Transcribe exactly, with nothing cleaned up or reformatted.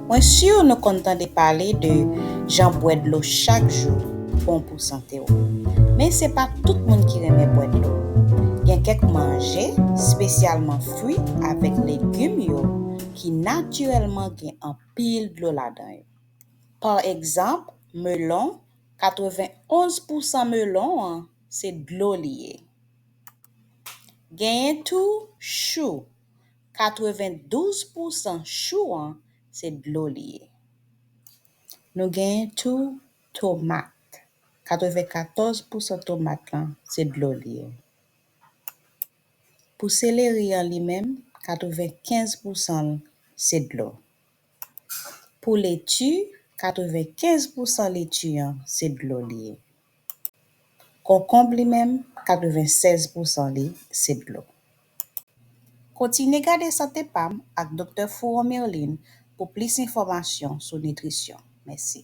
Mwen si nou konn tande pale de jan bwè dlo chak jou bon pou sante w. Men se pa tout moun ki renmen bwè dlo. Gen kèk manje, espesyalman fwi avèk legim yo, ki natirèlman gen anpil dlo ladan yo. Pa egzanp, melon, katrevenn onz pousan melon an se dlo li ye. Genyen tou chou, katrevendouz pousan chou an se dlo li ye. Nou genyen tou tomat, katrevenkatòz pousan tomat lan se dlo li ye. Pou seleri an li menm, katrevenkenz pousan l se dlo. Pou leti, katrevenkenz pousan leti an se dlo li ye. Konkonb li menm, katrevensèz pousan li se dlo. Kontinye gade Sante Pam ak Doktè Fouron Mirline pou plis enfòmasyon sou nitrisyon. Mèsi.